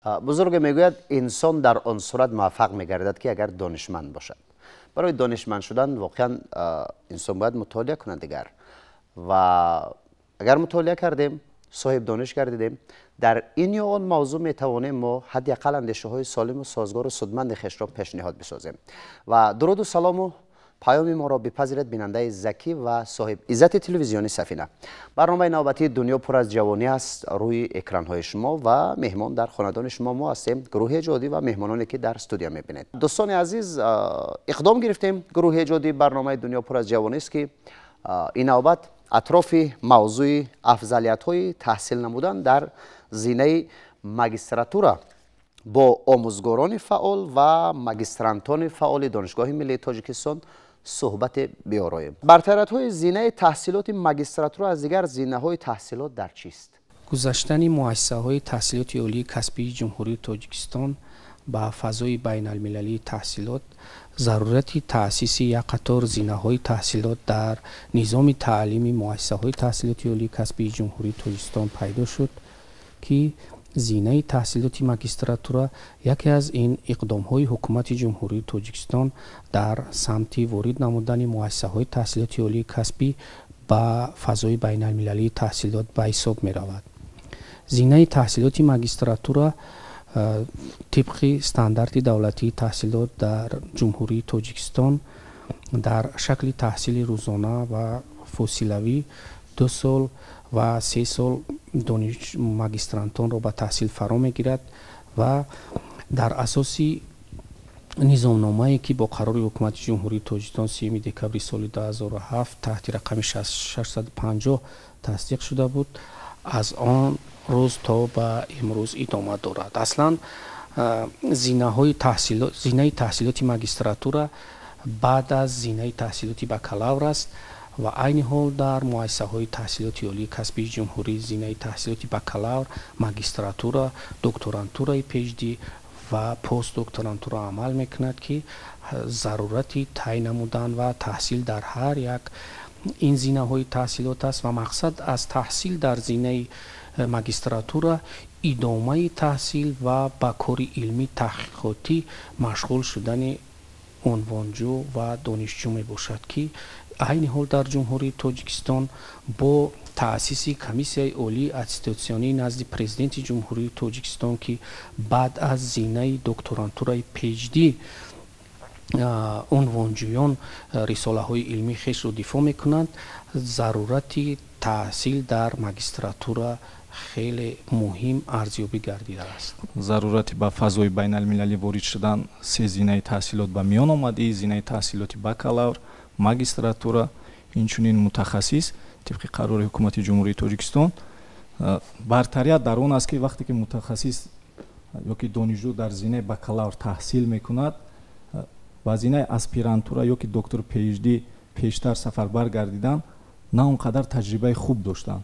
Бузурге мегӯяд, инсон дар он сурат муваффақ мегардад, ки агар донишманд бошад. Барои донишманд шудан воқеан инсон бояд мутолиа кунад дигар. Ва агар мутолиа кардем, соҳиб дониш гардидем, дар ин ё он мавзӯъ метавонем мо ҳадди ақал андешаҳои солиму созгору судманди хешро пешниҳод бисозем. Ва дуруду салому паёми моро бипазиред, бинандаи закӣ ва соҳиб иззати телевизиони Сафина. Барномаи навбатии «Дунё пур аз ҷавонӣ» аст рӯи экранҳои шумо ва меҳмон дар хонадони шумо мо ҳастем, гурӯҳи эҷодӣ ва меҳмононе, ки дар студия мебинед. Дӯстони азиз, иқдом гирифтем, гурӯҳи эҷодии барномаи «Дунё пур аз ҷавонист», ки ин навбат атрофи мавзӯи афзалиятҳои таҳсил намудан дар зинаи магистратура бо омӯзгорони фаъол ва магистрантони фаъоли Донишгоҳи миллии Тоҷикистон суҳбате биёроем. Бартариятҳои зинаи таҳсилоти магистратура аз дигар зинаҳои таҳсилот дар чист? Гузаштани муассисаҳои таҳсилоти олии касбии Ҷумҳурии Тоҷикистон ба фазои байналмилалии таҳсилот, зарурати таъсиси як қатор зинаҳои таҳсилот дар низоми таълими муассисаҳои таҳсилоти олии касбии Ҷумҳурии Тоҷикистон пайдо шуд, ки зинаи таҳсилоти магистратура яке аз ин иқдомҳои Ҳукумати Ҷумҳурии Тоҷикистон дар самти ворид намудани муассисаҳои таҳсилоти олии касбӣ ба фазои байналмилалии таҳсилот ба ҳисоб меравад. Зинаи таҳсилоти магистратура тибқи стандарти давлатии таҳсилот дар Ҷумҳурии Тоҷикистон дар шакли таҳсили рӯзона ва фосилавӣ 2 сол ва 3 сол дониш магистрантонро ба таҳсил фаро мегирад ва дар асоси низомномае, ки бо қарори Ҳукумати Ҷумҳурии Тоҷикистон 30 декабри соли 2007 таҳти рақами 650 тасдиқ шуда буд, аз он рӯз то ба имрӯз идома дорад. Аслан зинаҳои таҳсилот, зинаи таҳсилоти магистратура баъд аз зинаи таҳсилоти бакалавр аст ва айни ҳол дар муассисаҳои таҳсилоти олии касбии ҷумҳурӣ зинаи таҳсилоти бакалавр, магистратура, докторантураи PhD ва постдокторантура амал мекунад, ки зарурати тай намудан ва таҳсил дар ҳар як ин зинаҳои таҳсилот аст ва мақсад аз таҳсил дар зинаи магистратура идомаи таҳсил ва ба кори илмӣ таҳқиқотӣ машғул шудани унвонҷӯ ва донишҷӯ мебошад, ки айни ҳол дар Ҷумҳурии Тоҷикистон бо таъсиси Комиссияи олии аттестатсионии назди Президенти Ҷумҳурии Тоҷикистон, ки баъд аз зинаи докторантураи PhD унвонҷӯён рисолаҳои илмии хешро дифоъ мекунанд, зарурати таҳсил дар магистратура хеле муҳим арзёбӣ гардидааст. Зарурати ба фазои байналмилалӣ ворид шудан се зинаи таҳсилот ба миён омад: зинаи таҳсилоти бакалавр, магистратура, инчунин мутахассис. Тибқи қарори Ҳукумати Ҷумҳурии Тоҷикистон, бартарият дар он аст, ки вақте ки мутахассис ё ки донишҷӯ дар зинаи бакалавр таҳсил мекунад, ба зинаи аспирантура ё ки доктор PhD пештар сафарбар гардидан, на он қадар таҷрибаи хуб доштанд.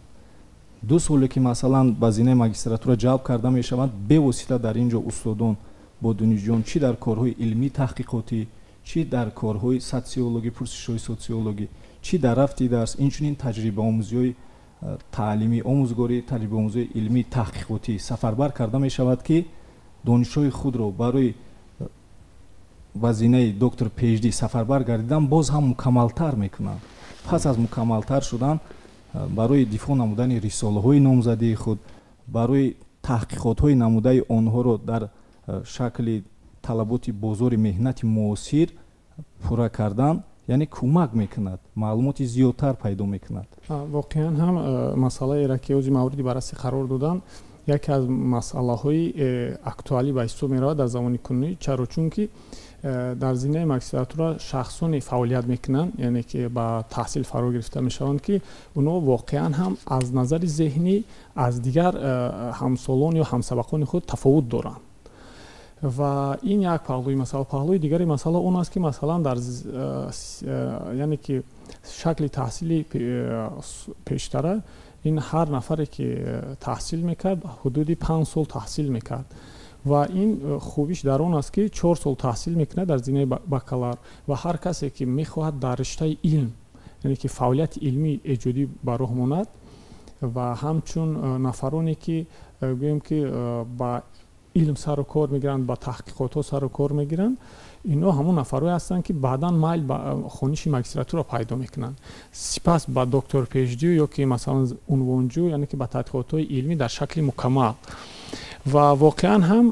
2 соле ки, масалан, ба зинаи магистратура ҷалб карда мешаванд, бевосита дар ин ҷо устодон бо донишҷӯён чӣ дар корҳои илмӣ таҳқиқотӣ, чӣ дар корҳои социологӣ, пурсишҳои социологӣ, чӣ дар рафти дарс, инчунин таҷрибаомӯзиҳои таълимӣ, омӯзгорӣ, таҷрибаомӯзиҳои илмӣ таҳқиқотӣ сафарбар карда мешавад, ки донишҳои худро барои ба зинаи доктор PhD сафарбар гардидан боз ҳам мукаммалтар мекунанд. Пас аз мукаммалтар шудан, барои дифоъ намудани рисолаҳои номзадии худ, барои таҳқиқотҳои намудаи онҳоро дар шакли талаботи бозори меҳнати муосир пурра кардан, яъне кӯмак мекунад, маълумоти зиёдтар пайдо мекунад. Воқеан ҳам, масъалаеро, ки ози мавриди баррасӣ қарор доданд, яке аз масъалаҳои актуалӣ ба ҳисоб меравад дар замони кунунӣ. Чаро? Чунки дар зинаи магистратура шахсоне фаъолият мекунанд, яъне ки ба таҳсил фаро гирифта мешаванд, ки онҳо воқеан ҳам аз назари зеҳнӣ аз дигар ҳамсолон ё ҳамсабақони худ тафовут доранд. Ва ин як паҳлӯи масъала. Паҳлӯи дигари масъала он аст, ки масалан дар яъне ки шакли таҳсили пештара ин ҳар нафаре, ки таҳсил мекард, ҳудуди 5 сол таҳсил мекард. Ва ин хубиш дар он аст, ки 4 сол таҳсил мекунад дар зинаи бакалавр ва ҳар касе, ки мехоҳад дар риштаи илм, яъне ки фаъолияти илмӣ эҷодӣ ба роҳ монад ва ҳамчун нафароне, ки гӯем, ки ба илм сару кор мегиранд, ба таҳқиқотҳо сару кор мегиранд, инҳо ҳамон нафарҳое ҳастанд, ки баъдан майл ба хониши магистратура пайдо мекунанд, сипас ба доктор PhD ё ки масалан унвонҷӯ, яъне ки ба таҳқиқотҳои илмӣ дар шакли мукаммал. Ва воқеан ҳам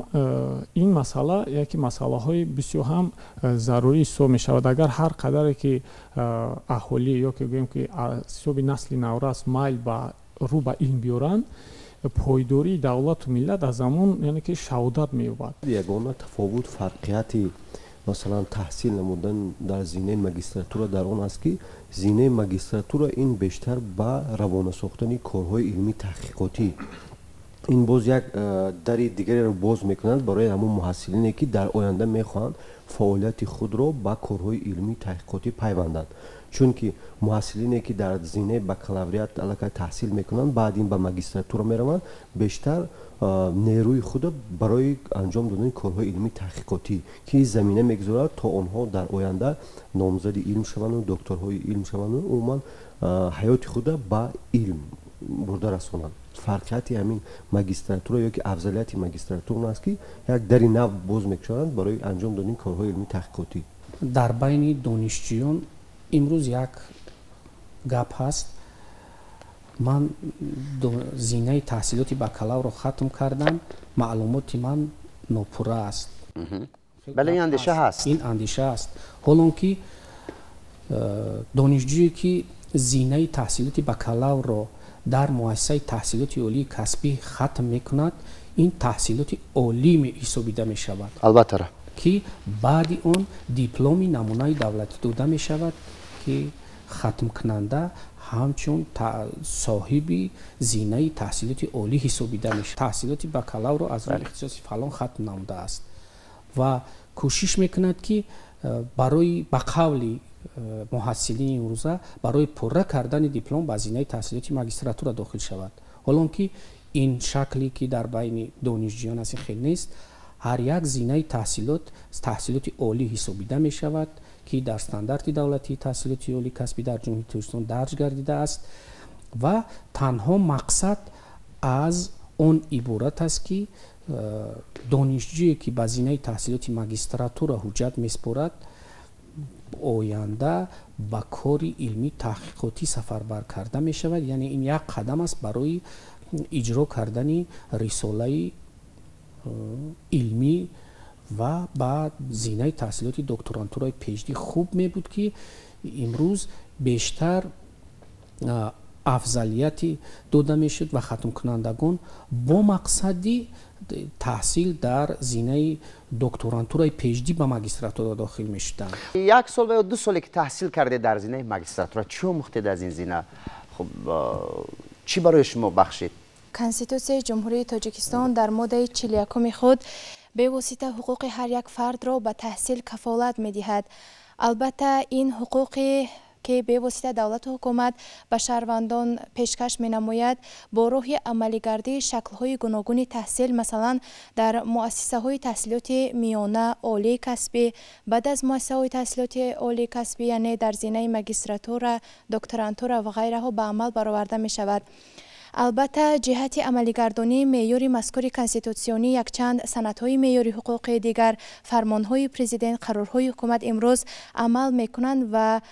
ин масъала яке масъалаҳои бисёр ҳам зарурӣ ҳисоб мешавад. Агар ҳар қадаре ки аҳолӣ ё ки гӯем ки аз ҳисоби насли наврас майл ба рӯ ба илм биёранд, пойдории давлату миллат аз ҳамон яъне ки шаҳодат меёбад. Ягона тафовут, фарқияти масалан таҳсил намудан дар зинаи магистратура дар он аст, ки зинаи магистратура ин бештар ба равона сохтани корҳои илмии таҳқиқотӣ, ин боз як дари дигареро боз мекунад барои ҳамон муҳассилине, ки дар оянда мехоҳанд фаъолияти худро ба корҳои илмии таҳқиқотӣ пайванданд. Чунки муҳассилине, ки дар зинаи бакалавриат аллакай таҳсил мекунанд, баъд ин ба магистратура мераванд, бештар нерӯи худро барои анҷом додани корҳои илмии таҳқиқотӣ, ки замина мегузорад, то онҳо дар оянда номзади илм шаванду докторҳои илм шаванду умуман ҳаёти худро ба илм бурда расонанд. Фарқияти ҳамин магистратура ё ки афзалияти магистратура он аст, ки як дари нав боз мекушоянд барои анҷом додани корҳои илмии таҳқиқотӣ. Дар байни донишҷӯён имрӯз як гап ҳаст: ман зинаи таҳсилоти бакалаврро хатм кардам, маълумоти ман нопурра аст. Бале, ин андеша ҳаст. Ин андеша аст, ҳолон ки донишҷӯе, ки зинаи таҳсилоти бакалаврро дар муассисаи таҳсилоти олии касбӣ хатм мекунад, ин таҳсилоти олӣ ҳисобида мешавад. Албатта. Ки баъди он дипломи намунаи давлатӣ дода мешавад, ки хатмкунанда ҳамчун соҳиби зинаи таҳсилоти олӣ ҳисобида мешавад, таҳсилоти бакалаврро аз рӯи ихтисоси фалон хатм намудааст, ва кӯшиш мекунад, ки барои, ба қавли муҳассилини имрӯза, барои пурра кардани диплом ба зинаи таҳсилоти магистратура дохил шавад. Ҳолон ки ин шакле, ки дар байни донишҷӯён аст, хел нест. Ҳар як зинаи таҳсилот таҳсилоти олӣ ҳисобида мешавад, ки дар стандарти давлатии таҳсилоти олии касбӣ дар Ҷумҳурии Тоҷикистон дарҷ гардидааст, ва танҳо мақсад аз он иборат аст, ки донишҷӯе, ки ба зинаи таҳсилоти магистратура ҳуҷҷат меспорад, оянда ба кори илмӣ таҳқиқотӣ сафарбар карда мешавад. Яъне ин як қадам аст барои иҷро кардани рисолаи илмӣ ва ба зинаи таҳсилоти докторантураи PhD. Хуб мебуд, ки имрӯз бештар афзалияти дода мешуд ва хатмкунандагон бо мақсади таҳсил дар зинаи докторантураи PhD ба магистратура дохил мешуданд. Як сол ва ё 2 соле ки таҳсил кардед дар зинаи магистратура, чӣ омӯхтед аз ин зина? Хуб, чӣ барои шумо бахшид? Конститутсияи Ҷумҳурии Тоҷикистон дар моддаи 41-уми худ бевосита ҳуқуқи ҳар як фардро ба таҳсил кафолат медиҳад. Албатта, ин ҳуқуқи ки бевосита давлату ҳукумат ба шаҳрвандон пешкаш менамояд, бо роҳи амалигардии шаклҳои гуногуни таҳсил, масалан, дар муассисаҳои таҳсилоти миёна, олии касбӣ, баъд аз муассисаҳои таҳсилоти олии касбӣ, яъне дар зинаи магистратура, докторантура ва ғайраҳо ба амал бароварда мешавад. Албатта, ҷиҳати амалигардонии меъёри мазкури конститутсионӣ якчанд санадҳои меъёри ҳуқуқии дигар, фармонҳои президент, қарорҳои ҳукумат имрӯз амал мекунанд. Ва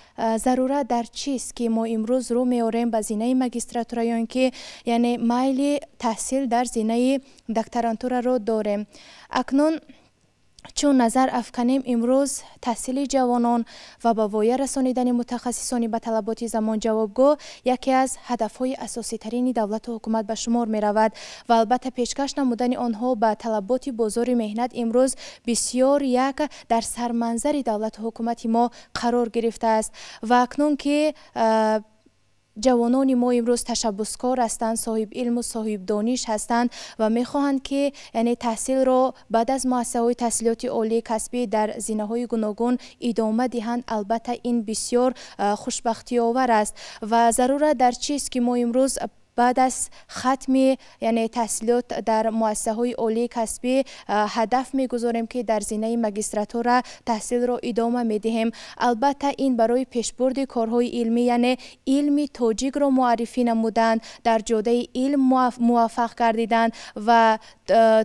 зарурат дар чист, ки мо имрӯз рӯ меорем ба зинаи магистратура ё ин ки яъне майли таҳсил дар зинаи докторантураро дорем? Акнун чун назар афканем, имрӯз таҳсили ҷавонон ва ба воя расонидани мутахассисони ба талаботи замон ҷавобгӯ яке аз ҳадафҳои асоситарини давлату ҳукумат ба шумор меравад. Ва албатта, пешкаш намудани онҳо ба талаботи бозори меҳнат имрӯз бисёр як дар сарманзари давлату ҳукумати мо қарор гирифтааст. Ва акнун ки ҷавонони мо имрӯз ташаббускор ҳастанд, соҳиб илму соҳибдониш ҳастанд ва мехоҳанд, ки яъне таҳсилро баъд аз муассисаҳои таҳсилоти олии касбӣ дар зинаҳои гуногун идома диҳанд, албатта, ин бисёр хушбахтиовар аст. Ва зарурат дар чист, ки мо имрӯз Баъд аз хатми, яъне таҳсилот дар муассисаҳои олии касбӣ, ҳадаф мегузорем, ки дар зинаи магистратура таҳсилро идома медиҳем. Албатта, ин барои пешбурди корҳои илмӣ, яъне илми тоҷикро муаррифӣ намудан, дар ҷодаи илм муваффақ гардидан ва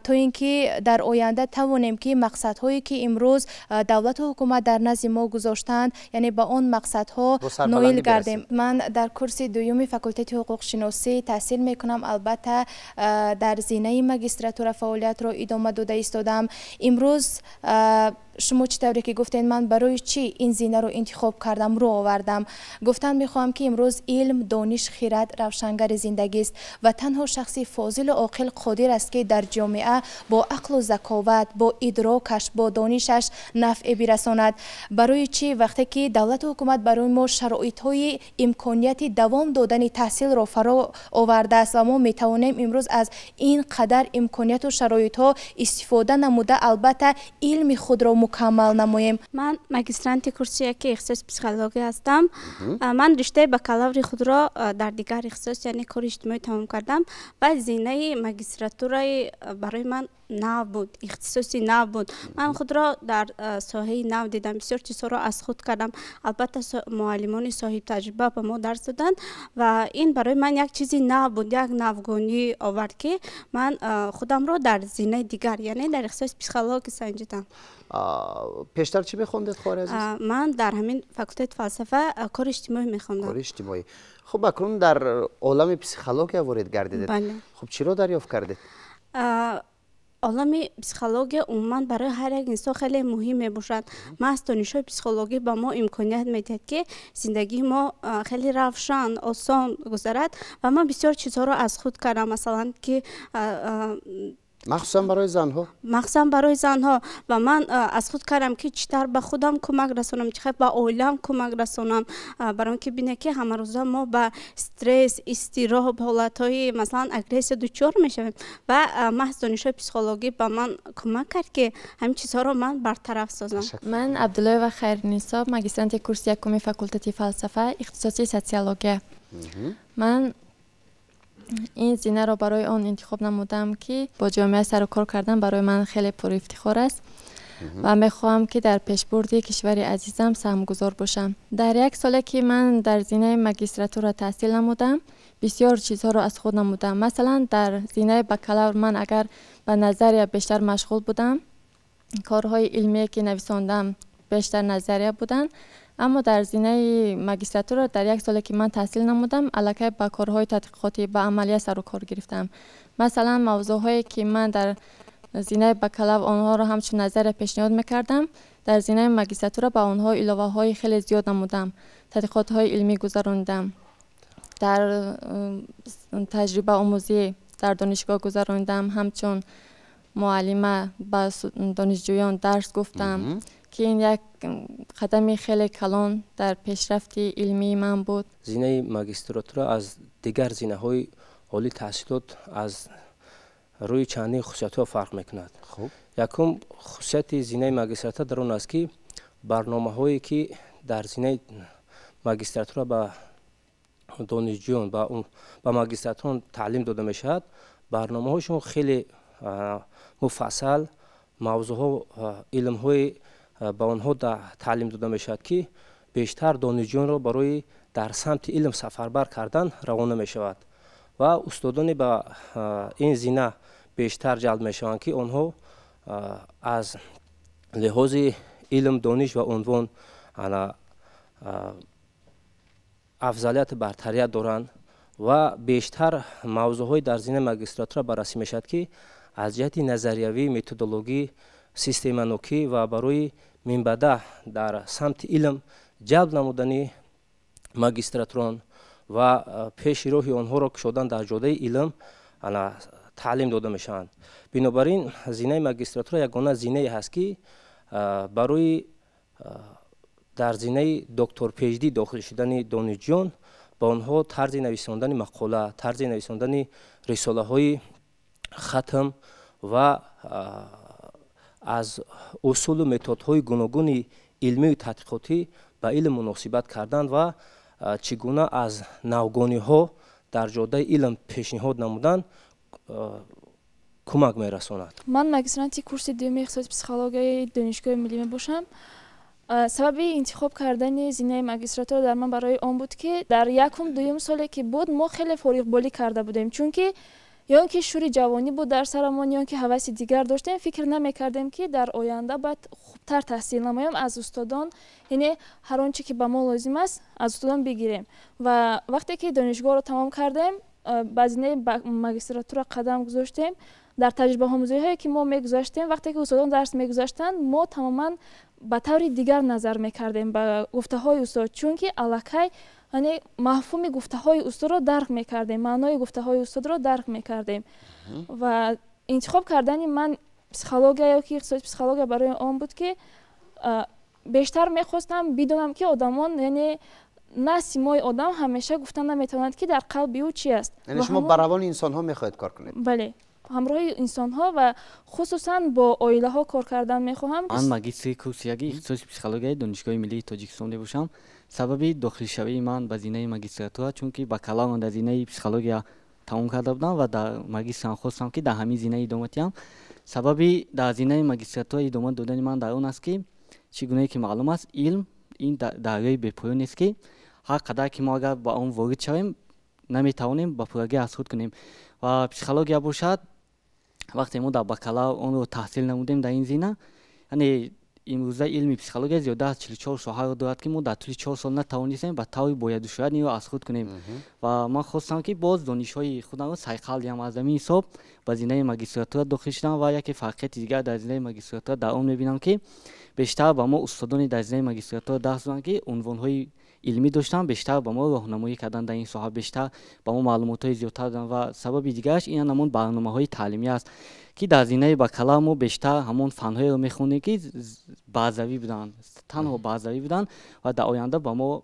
то ин ки дар оянда тавонем, ки мақсадҳое, ки имрӯз давлату ҳукумат дар назди мо гузоштаанд, яъне ба он мақсадҳо ноил гардем. Ман дар курси дуюми факултети ҳуқуқшиносӣ таҳсил мекунам. Албатта, дар зинаи магистратура фаъолиятро идома дода истодам. Имрӯз шумо чӣ тавре ки гуфтед, ман барои чӣ ин зинаро интихоб кардам, рӯ овардам, гуфтан мехоҳам, ки имрӯз илм, дониш, хирад равшангари зиндагист ва танҳо шахси фозилу оқил қодир аст, ки дар ҷомеа бо ақлу заковат, бо идрокаш, бо донишаш нафъе бирасонад. Барои чӣ? Вақте ки давлату ҳукумат барои мо шароитҳои имконияти давом додани таҳсилро фаро овардааст ва мо метавонем имрӯз аз ин қадар имконияту шароитҳо истифода намуда, албатта, илми худро мукаммал намоем. Ман магистранти курси яки ихтисоси психология ҳастам. Ман риштаи бакалаври худро дар дигар ихтисос, яъне кори иҷтимоӣ, тамом кардам ва зинаи магистратураи барои ман нав буд, ихтисоси нав буд. Ман худро дар соҳаи нав дидам, бисёр чизҳоро аз худ кардам. Албатта, муаллимони соҳибтаҷриба ба мо дарс доданд ва ин барои ман як чизи нав буд, як навгонӣ овард, ки ман худамро дар зинаи дигар, яъне дар ихтисоси психология санҷидам. Пештар чӣ мехондед, хоҳари азиз? Ман дар ҳамин факултети фалсафа кори иҷтимоӣ мехондам. Кори иҷтимоӣ. Хуб, акнун дар олами психология ворид гардидед. Хуб, чиро дарёфт кардед? Олами психология умуман барои ҳар як инсон хеле муҳим мебошад. Маҳз донишҳои психологӣ ба мо имконият медиҳад, ки зиндагии мо хеле равшан, осон гузарад ва ман бисёр чизҳоро аз худ кардам, масалан, ки Махсусан барои занҳо. Махсусан барои занҳо. Ва ман аз худ кардам, ки чӣ тавр ба худам кӯмак расонам, чӣ хел ба оилаам кӯмак расонам, барои он ки бинед, ки ҳамарӯза мо ба стресс, изтироб, ҳолатҳои, масалан, агрессия дучор мешавем ва маҳз донишҳои психологӣ ба ман кӯмак кард, ки ҳамин чизҳоро ман бартараф созам. Ман Абдуллоева Хайрнисо, магистранти курси якуми факултети фалсафа, ихтисоси социология. Ман ин зинаро барои он интихоб намудам, ки бо ҷомеа сару кор кардан барои ман хеле пурифтихор аст ва мехоҳам, ки дар пешбурди кишвари азизам саҳмгузор бошам. Дар як соле, ки ман дар зинаи магистратура таҳсил намудам, бисёр чизҳоро аз худ намудам. Масалан, дар зинаи бакалавр ман агар ба назария бештар машғул будам, корҳои илмие, ки нависондам, бештар назария буданд, аммо дар зинаи магистратура дар як соле, ки ман таҳсил намудам, аллакай ба корҳои тадқиқотӣ, ба амалия сару кор гирифтам. Масалан, мавзӯъҳое, ки ман дар зинаи бакалавр онҳоро ҳамчун назария пешниҳод мекардам, дар зинаи магистратура ба онҳо иловаҳои хеле зиёд намудам, тадқиқотҳои илмӣ гузаронидам, дар таҷрибаомӯзӣ дар донишгоҳ гузаронидам, ҳамчун муаллима ба донишҷӯён дарс гуфтам, ки ин як қадами хеле калон дар пешрафти илмии ман буд. Зинаи магистратура аз дигар зинаҳои олии таҳсилот аз рӯи чандин хусусиятҳо фарқ мекунад. Якум хусусияти зинаи магистратура дар он аст, ки барномаҳое, ки дар зинаи магистратура ба донишҷӯён, ба магистратурон таълим дода мешавад, барномаҳошон хеле муфассал, мавзӯъҳо, илмҳои ба онҳо таълим дода мешавад, ки бештар донишҷӯёнро барои дар самти илм сафарбар кардан равона мешавад ва устодоне ба ин зина бештар ҷалб мешаванд, ки онҳо аз лиҳози илм, дониш ва унвон афзалияту бартарият доранд ва бештар мавзӯъҳои дар зинаи магистратура баррасӣ мешавад, ки аз ҷиҳати назариявӣ, методологӣ, системанокӣ ва барои минбаъда дар самти илм ҷалб намудани магистратурон ва пеши роҳи онҳоро кушодан дар ҷодаи илм таълим дода мешаванд. Бинобар ин, зинаи магистратура ягона зинае ҳаст, ки барои дар зинаи доктор PhD дохил шудани донишҷӯён ба онҳо тарзи нависондани мақола, тарзи нависондани рисолаҳои хатм ва аз усулу методҳои гуногуни илмию тадқиқотӣ ба илм муносибат кардан ва чӣ гуна аз навгониҳо Дар ҷодаи илм пешниҳод намудан кӯмак мерасонад. Ман магистранти курси дуюми ихтисоси психологияи Донишгоҳи миллӣ мебошам. Сабаби интихоб кардани зинаи магистратура дар ман барои он буд, ки дар якум дуюм соле ки буд, мо хеле фориғболӣ карда будем, чунки ё он ки шӯри ҷавонӣ буд дар сарамон, ё он ки ҳаваси дигар доштем, фикр намекардем, ки дар оянда бояд хубтар таҳсил намоем, аз устодон, яъне ҳар он чи ки ба мо лозим аст, аз устодон бигирем. Ва вақте ки донишгоҳро тамом кардем, ба зинаи магистратура қадам гузоштем, дар таҷрибаҳомӯзиҳое ки мо мегузаштем, вақте ки устодон дарс мегузаштанд, мо тамоман ба таври дигар назар мекардем ба гуфтаҳои устод, чунки аллакай, яъне, мафҳуми гуфтаҳои устодро дарк мекардем, маънои гуфтаҳои устодро дарк мекардем. Ва интихоб кардани ман психология ё ки ихтисоси психология барои он буд, ки бештар мехостам бидонам, ки одамон, яъне на симои одам ҳамеша гуфта наметавонад, ки дар қалби ӯ чи аст. Яъне шумо ба равони инсонҳо мехоҳед кор кунед? Бале, ҳамроҳи инсонҳо ва хусусан бо оилаҳо кор кардан мехоҳам. Ман магистри курси яки ихтисоси психологияи Донишгоҳи миллии Тоҷикистон мебошам. Сабаби дохилшавии ман ба зинаи магистратура, чунки бакалаврам дар зинаи психология тамом карда будам ва дар магистрам хостам, ки дар ҳамин зина идома диҳам. Сабаби дар зинаи магистратура идома додани ман дар он аст, ки чӣ гунае ки маълум аст, илм ин дарёи бепоён нест, ки ҳар қадар ки мо агар ба он ворид шавем, наметавонем ба пуррагӣ аз худ кунем. Ва психология бошад, вақте мо дар бакалавр онро таҳсил намудем дар ин зина, яъне имрӯза илми психология зиёда аз 44 соҳаро дорад, ки мо дар тӯли 4 сол натавонистем ба таври бояду шояд инро аз худ кунем. Ва ман хостам, ки боз донишҳои худамро сайқал диҳам. Аз ҳамин ҳисоб ба зинаи магистратура дохил шудам. Ва яке фарқияти дигар дар зинаи магистратура дар он мебинам, ки бештар ба мо устодони дар зинаи магистратура дарс доданд, ки унвонҳои илмӣ доштанд, бештар ба мо роҳнамоӣ карданд дар ин соҳа, бештар ба мо маълумотҳои зиёдтар доданд. Ва сабаби дигараш ин ҳамон барномаҳои таълимӣ аст, ки дар зинаи бакалавр мо бештар ҳамон фанҳоеро мехондем, ки баъзавӣ буданд, танҳо баъзавӣ буданд ва дар оянда ба мо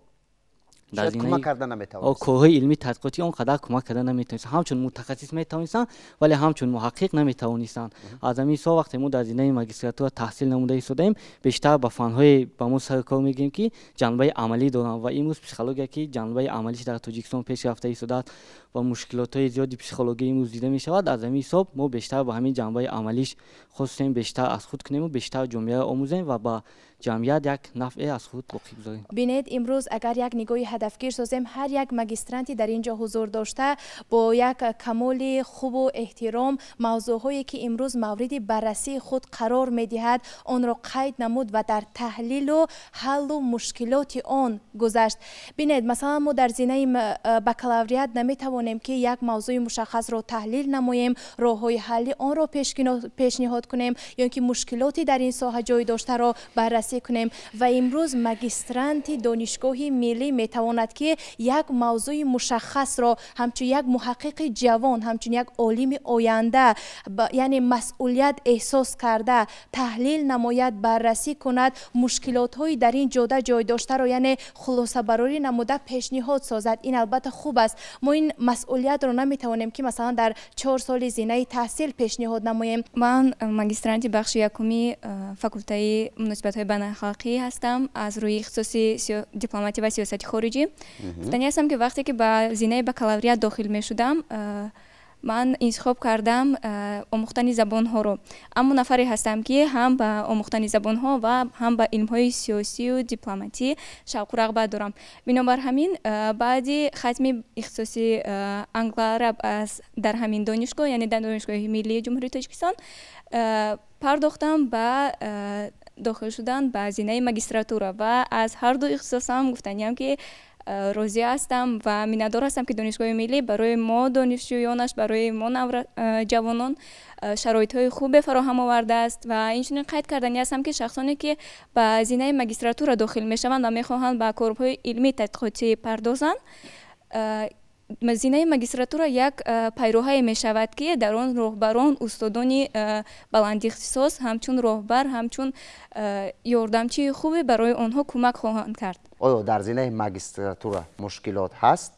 дар кӯмак карда наметавонист. Корҳои илмӣ тадқиқотӣ он қадар кӯмак карда наметавонистанд. Ҳамчун мутахассис метавонистанд, вале ҳамчун муҳаққиқ наметавонистанд. Аз ҳамин ҳисоб, вақте мо дар зинаи магистратура таҳсил намуда истодаем, бештар ба фанҳое ба мо сару кор мегирем, ки ҷанбаи амалӣ доранд. Ва имрӯз психология, ки ҷанбаи амалиш дар Тоҷикистон пеш рафта истодааст ва мушкилотҳои зиёди психологӣ имрӯз дида мешавад, аз ҳамин ҳисоб мо бештар ба ҳамин ҷанбаи амалиш хостем бештар аз худ кунему бештар ҷомеаро омӯзем ва ба ҷамъият як нафъе аз худ боқӣ гузорем. Бинед, имрӯз агар як нигоҳи ҳадафгир созем, ҳар як магистранти дар ин ҷо ҳузур дошта бо як камоли хубу эҳтиром мавзӯъҳое ки имрӯз мавриди баррасии худ қарор медиҳад, онро қайд намуд ва дар таҳлилу ҳаллу мушкилоти он гузашт. Бинед, масалан, мо дар зинаи бакалавриат наметавонем, ки як мавзӯи мушаххасро таҳлил намоем, роҳҳои ҳалли онро пешниҳод кунем ё ки мушкилоти дар ин соҳа ҷой доштаро баррасӣ кунем. Ва имрӯз магистранти Донишгоҳи миллӣ метавонад, ки як мавзӯи мушаххасро ҳамчун як муҳаққиқи ҷавон, ҳамчун як олими оянда, яъне масъулият эҳсос карда, таҳлил намояд, баррасӣ кунад, мушкилотҳои дар ин ҷода ҷой доштаро, яъне хулосабарорӣ намуда, пешниҳод созад. Ин албатта хуб аст. Мо ин масъулиятро наметавонем, ки масалан дар 4 соли зинаи таҳсил пешниҳод намоем. Ман магистранти бахши якуми факултаи муносибатҳои байналхалқӣ ҳастам аз рӯи ихтисоси дипломатия ва сиёсати хориҷӣ. Гуфтанӣ ҳастам, ки вақте ки ба зинаи бакалаврият дохил мешудам, ман интихоб кардам омӯхтани забонҳоро. Аммо нафаре ҳастам, ки ҳам ба омӯхтани забонҳо ва ҳам ба илмҳои сиёсию дипломатӣ шавқу рағбат дорам. Бинобар ҳамин, баъди хатми ихтисоси англоараб дар ҳамин донишгоҳ, яъне дар Донишгоҳи миллии Ҷумҳурии Тоҷикистон, пардохтам ба дохил шудан ба зинаи магистратура. Ва аз ҳарду ихтисосам гуфтаниям, ки розӣ ҳастам ва миннатдор ҳастам, ки Донишгоҳи миллӣ барои мо, донишҷӯёнаш, барои мо, ҷавонон, шароитҳои хубе фароҳам овардааст. Ва инчунин қайд карданӣ ҳастам, ки шахсоне, ки ба зинаи магистратура дохил мешаванд ва мехоҳанд ба корҳои илмӣ тадқиқотӣ пардозанд, зинаи магистратура як пайроҳае мешавад, ки дар он роҳбарон, устодони баландихтисос ҳамчун роҳбар, ҳамчун ёрдамчии хубе барои онҳо кӯмак хоҳанд кард. Оё дар зинаи магистратура мушкилот ҳаст?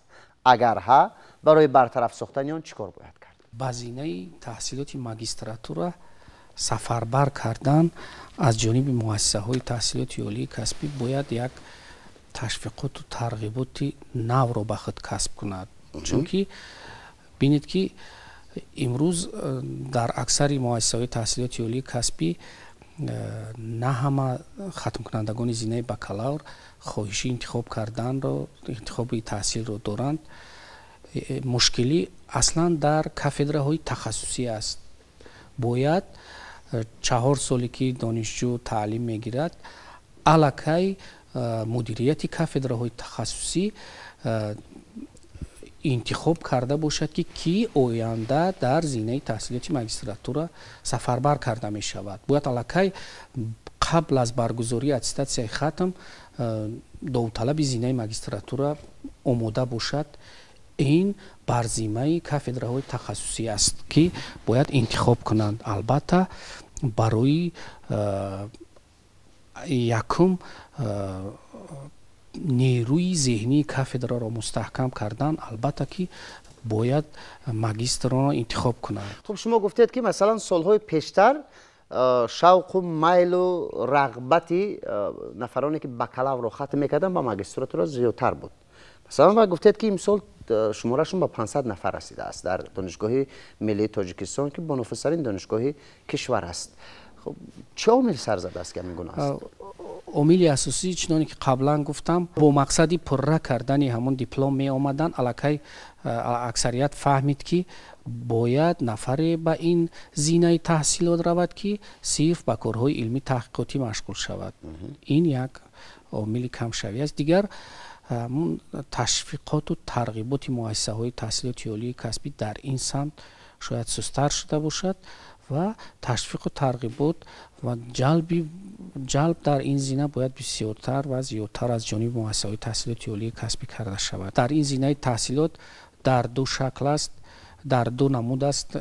Агар ҳа, барои бартараф сохтани он чӣ кор бояд кард? Ба зинаи таҳсилоти магистратура сафарбар кардан аз ҷониби муассисаҳои таҳсилоти олии касбӣ бояд як ташвиқоту тарғиботи навро ба худ касб кунад. Чунки бинед, ки имрӯз дар аксари муассисаҳои таҳсилоти олии касбӣ на ҳама хатмкунандагони зинаи бакалавр хоҳиши интихоб карданро, интихоби таҳсилро доранд. Мушкилӣ аслан дар кафедраҳои тахассусӣ аст. Бояд 4 соле ки донишҷӯ таълим мегирад, аллакай мудирияти кафедраҳои тахассусӣ интихоб карда бошад, ки кӣ оянда дар зинаи таҳсилоти магистратура сафарбар карда мешавад. Бояд аллакай қабл аз баргузории аттестатсияи хатм довталаби зинаи магистратура омода бошад. Ин бар зиммаи кафедраҳои тахассусӣ аст, ки бояд интихоб кунанд. Албатта, барои якум нерӯи зеҳнии кафедраро мустаҳкам кардан, албатта ки бояд магистрро интихоб кунанд. Хуб, шумо гуфтед, ки масалан солҳои пештар шавқу майлу рағбати нафароне ки бакалаврро хатм мекарданд ба магистратура зиёдтар буд. Масалан, ва гуфтед, ки имсол шуморашон ба 500 нафар расидааст дар Донишгоҳи миллии Тоҷикистон, ки бонуфузтарин донишгоҳи кишвар аст. Хуб, чӣ омил сар задааст, ки ҳамин гуна аст? Омили асосӣ, чуноне ки қаблан гуфтам, бо мақсади пурра кардани ҳамон диплом меомаданд. Аллакай аксарият фаҳмид, ки бояд нафаре ба ин зинаи таҳсилот равад, ки сирф ба корҳои илмӣ таҳқиқотӣ машғул шавад. Ин як омили камшавӣ аст. Дигар ташвиқоту тарғиботи муассисаҳои таҳсилоти олии касбӣ дар ин самт шояд сусттар шуда бошад ва ташвиқу тарғибот ва ҷалб дар ин зина бояд бисёртар ва зиёдтар аз ҷониби муассисаҳои таҳсилоти олии касбӣ карда шавад. Дар ин зинаи таҳсилот дар ду шакл аст, дар ду намуд аст: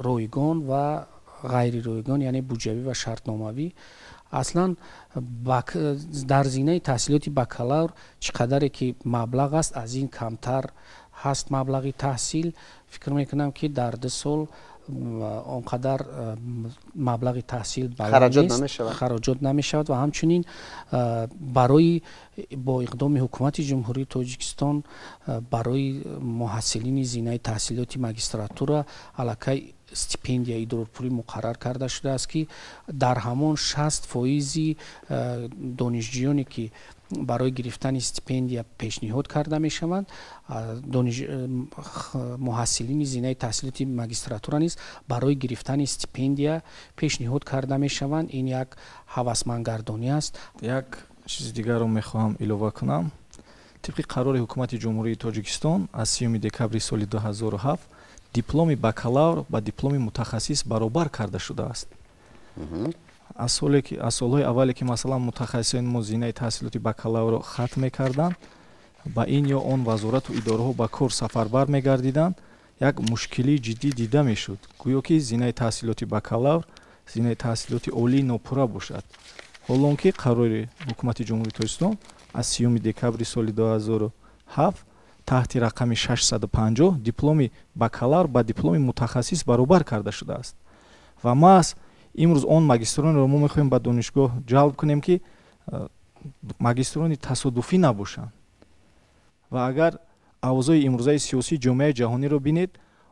ройгон ва ғайриройгон, яъне буҷавӣ ва шартномавӣ. Аслан дар зинаи таҳсилоти бакалавр чӣ қадаре ки маблағ аст, аз ин камтар ҳаст маблағи таҳсил. Фикр мекунам, ки дар 2 сол он қадар маблағи таҳсил хароҷот намешавад. Ва ҳамчунин барои бо иқдоми Ҳукумати Ҷумҳурии Тоҷикистон барои муҳассилини зинаи таҳсилоти магистратура аллакай стипендия, идрорпулӣ муқаррар карда шудааст, ки дар ҳамон 60% донишҷӯёне ки барои гирифтани стипендия пешниҳод карда мешаванд, муҳассилини зинаи таҳсилоти магистратура низ барои гирифтани стипендия пешниҳод карда мешаванд. Ин як ҳавасмандгардонӣ аст. Як чизи дигарро мехоҳам илова кунам. Тибқи қарори Ҳукумати Ҷумҳурии Тоҷикистон аз 30 декабри соли 2007 дипломи бакалавр ба дипломи мутахассис баробар карда шудааст. Аз солҳои аввале ки масалан мутахассисони мо зинаи таҳсилоти бакалаврро хатм мекарданд, ба ин ё он вазорату идораҳо ба кор сафарбар мегардиданд, як мушкилии ҷиддӣ дида мешуд, гӯё ки зинаи таҳсилоти бакалавр зинаи таҳсилоти олии нопурра бошад. Ҳолон ки қарори Ҳукумати Ҷумҳурии Тоҷикистон аз 30 декабри соли 2007 таҳти рақами 650 дипломи бакалавр ба дипломи мутахассис баробар карда шудааст. Ва маҳз имрӯз он магистронеро мо мехоҳем ба донишгоҳ ҷалб кунем, ки магистрони тасодуфӣ набошанд. Ва агар авзои имрӯзаи сиёсии ҷомеаи ҷаҳониро бинед,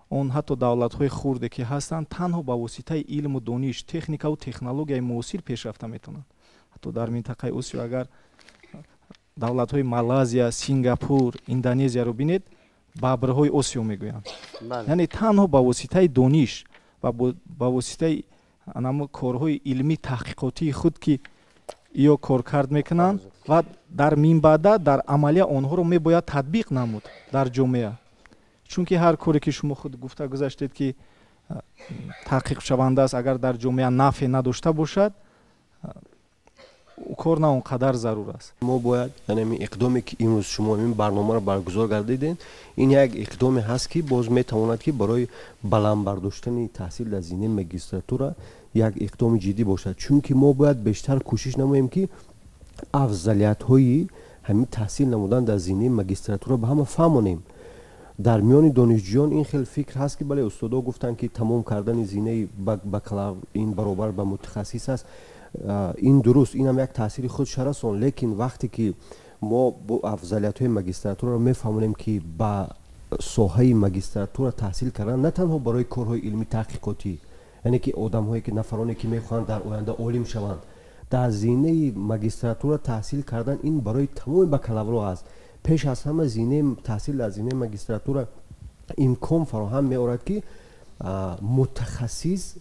он ҳатто давлатҳои хурде ки ҳастанд, танҳо ба воситаи илму дониш, техникаву технологияи муосир пешрафта метавонанд. Ҳатто дар минтақаи Осиё агар давлатҳои Малайзия, Сингапур, Индонезияро бинед, бабрҳои Осиё мегӯянд. Яъне танҳо ба воситаи дониш ва ба воситаи анамо корҳои илмӣ таҳқиқотии худ, ки ё коркард мекунанд ва дар минбаъда дар амалия онҳоро мебояд татбиқ намуд дар ҷомеа. Чунки ҳар коре ки шумо худ гуфта гузаштед, ки таҳқиқшаванда аст, агар дар ҷомеа нафъе надошта бошад, кор на он қадар зарур аст. Мо бояд, яъне ин иқдоме ки имрӯз шумо ин барномаро баргузор гардидед, ин як иқдоме ҳаст, ки боз метавонад, ки барои баланд бардоштани таҳсил дар зинаи магистратура як иқдоми ҷиддӣ бошад, чунки мо бояд бештар кӯшиш намоем, ки афзалиятҳои ҳамин таҳсил намудан дар зинаи магистратура ба ҳама фаҳмонем. Дар миёни донишҷӯён ин хел фикр ҳаст, ки бале, устодо гуфтанд, ки тамом кардани зинаи бакалавр ин баробар ба мутахассис аст. Ин дуруст, инам як таъсири худша расон, лекин вақте ки мо бо афзалиятҳои магистратураро мефаҳмонем, ки ба Соҳаи магистратура таҳсил кардан на танҳо барои корҳои илмӣ таҳқиқотӣ, яъне ки одамҳое ки нафароне ки мехоҳанд дар оянда олим шаванд, дар зинаи магистратура таҳсил кардан ин барои тамоми бакалаврҳо аст. Пеш аз ҳама зинаи таҳсил дар зинаи магистратура имкон фароҳам меорад, ки мутахассис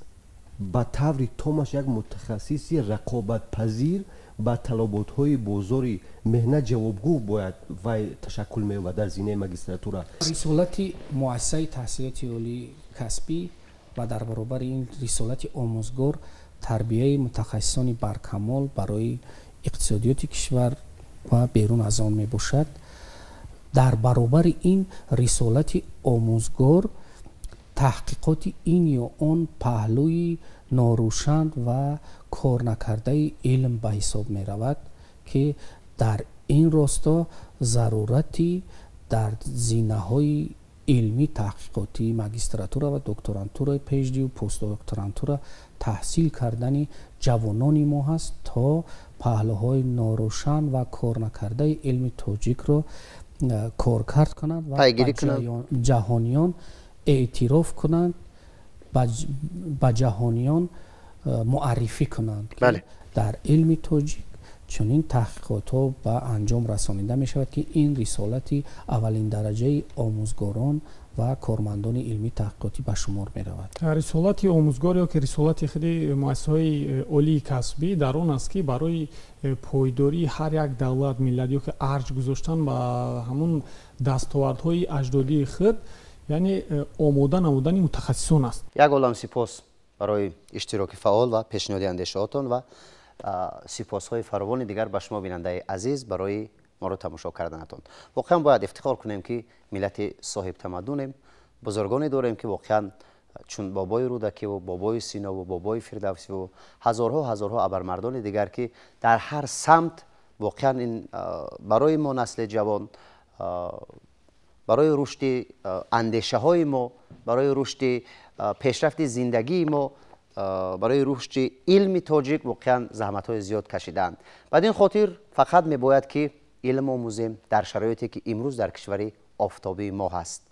ба таври томаш як мутахассиси рақобатпазир ба талаботҳои бозори меҳнат ҷавобгӯ бояд вай ташаккул меёбад дар зинаи магистратура. Рисолати муассисаи таҳсилоти олии касбӣ ва дар баробари ин рисолати омӯзгор тарбияи мутахассисони баркамол барои иқтисодиёти кишвар ва берун аз он мебошад. Дар баробари ин рисолати омӯзгор таҳқиқоти ин ё он паҳлӯи норӯшан ва корнакардаи илм ба ҳисоб меравад, ки дар ин росто зарурати дар зинаҳои илмӣ таҳқиқотӣ магистратура ва докторантураи PhD постдокторантура таҳсил кардани ҷавонони мо ҳаст, то паҳлӯҳои норӯшан ва корнакардаи илми тоҷикро коркард кунанд ва ҷаҳониён эътироф кунанд, ба ҷаҳониён муаррифӣ кунанд, ки дар илми тоҷик чунин таҳқиқотҳо ба анҷом расонида мешавад, ки ин рисолати аввалин дараҷаи омӯзгорон ва кормандони илмии таҳқиқотӣ ба шумор меравад. Рисолати омӯзгор ё ки рисолати худи муассисаҳои олии касбӣ дар он аст, ки барои пойдории ҳар як давлат, миллат ё ки арҷ гузоштан ба ҳамун дастовардҳои аҷдодии худ, яъне омода намудани мутахассисон аст. Як олам сипос барои иштироки фаъол ва пешниҳоди андешаҳотон ва сипосҳои фаровони дигар ба шумо бинандаи азиз барои моро тамошо карданатон. Воқеан бояд ифтихор кунем, ки миллати соҳибтамаддунем, бузургоне дорем, ки воқеан чун бобои Рӯдакиву бобои Синову бобои Фирдавсиву ҳазорҳо ҳазорҳо абармардони дигар, ки дар ҳар самт воқеан ин барои мо насли ҷавон, барои рушди андешаҳои мо, барои рушди пешрафти зиндагии мо, барои рушди илми тоҷик воқеан заҳматҳои зиёд кашидаанд. Бад ин хотир фақат мебояд, ки илм омӯзем дар шароите, ки имрӯз дар кишвари офтобии мо ҳаст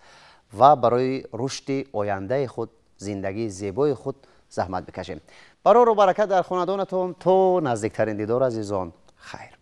ва барои рушди ояндаи худ, зиндагии зебои худ заҳмат бикашем. Барору баракат дар хонадонатон то наздиктарин дидор, азизон, хайр.